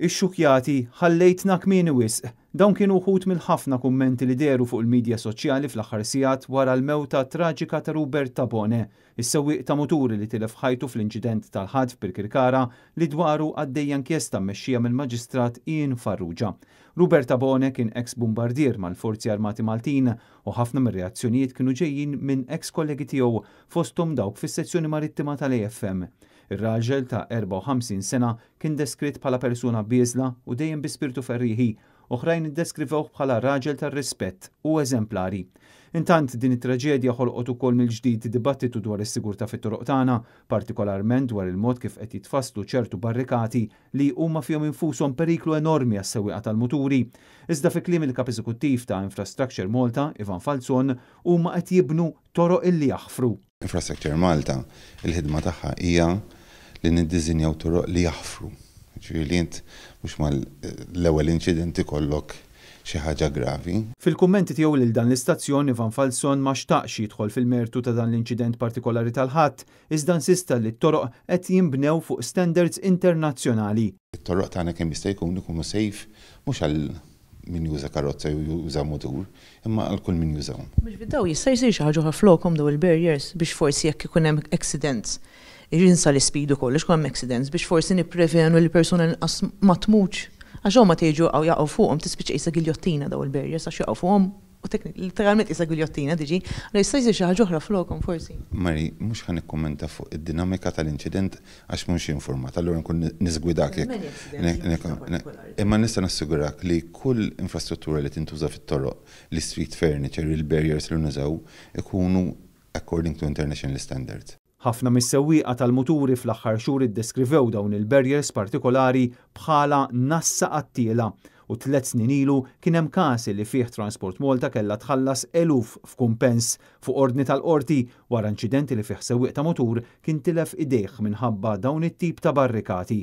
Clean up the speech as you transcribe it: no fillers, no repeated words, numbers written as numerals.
Ixxukkjati, ħallejtna kmieni wisq. Dawn kienu wħud mill-ħafna kummenti li dehru fuq il-midja soċjali fl-aħħar sigħat wara l-mewta traġika ta' Rubert Tabone, is-sewwieq ta' muturi li tilef ħajtu fl-inċident tal-Ħadd f'Birkirkara li dwaru għaddejja inkjesta mmexxija mill-Maġistrat Ian Farrugia. Rubert Tabone kien eks bumbardier mal-Forzi Armati Maltin u ħafna mir-reazzjonijiet kienu ġejjin minn eks kollegi tiegħu fosthom dawk fis-sezzjoni marittima tal-AFM. Ir-raġel ta' 54 sena kien deskritt bħala persuna bieżla u dejjem bi spirtu ferrieħi, oħrajn iddeskrivewh bħala raġel tar-rispett u eżemplari. Intant din it-traġedja ħolqot ukoll mill-ġdid dibattitu dwar is-sigurtà fit-toroq tagħna, partikolarment dwar il-mod kif qed jitfasslu ċertu barrikati li huma fihom infushom periklu enormi għas-sewwieqa tal-muturi. Iżda fi kliem il-Kap Eżekuttiv ta' Infrastructure Malta, Ivan Falzon, huma qed jibnu toroq illi jaħfru. Infrastructure Malta, il-ħidma tagħha hija li niddiżinjaw toroq li jaħfru. Ġifieri li int mhux mal-ewwel inċident ikollok xi ħaġa gravi. Fil-kummenti tiegħu lil dan l-istazzjon, Ivan Falzon ma xtaqx jidħol fil-mertu ta' dan l-inċident partikolari tal-Ħadd, iżda insista li t-toroq qed jinbnew fuq standards internazzjonali. It-toroq tagħna kemm jista' jkun ikunu safe mhux għal min juża karozza jew juża mutur, imma għal kull min jużahom. Biex bid-daw jista' jsir xi ħaġa oħra flokhom daw il-barriers biex forsi jekk ikun hemm accidents, jinsa l-ispeed ukoll biex ikun hemm accidents biex forsi nipprevenu li persuna inqas ma tmutx. Għax hawn meta jiġu jaqgħu fuqhom tispiċċa qisha giljottina daw il-barriers għax jaqgħu fuqhom u literalment qisha giljottina tiġi. Allura jista' jsir xi ħaġa oħra flokhom forsi. Mary, mhux ħa nikkummenta fuq id-dinamika tal-inċident għax mhux informat, allura nkun nisgwidak jekk. Imma nista' nassigurak li kull infrastruttura li tintuża fit-toroq, l-street furniture, il-barriers li nużaw, ikunu according to international standards. Ħafna mis-sewwieqa tal-muturi fl-aħħar xhur iddeskrivew dawn il-barriers partikolari bħala nassa qattiela u 3 snin ilu kien hemm każ li fih Transport Malta kellha tħallas eluf f'kumpens fuq ordni tal-qorti wara inċidenti li fih sewwieq ta' mutur kien tilef idejh minħabba dawn it-tip ta' barrikati.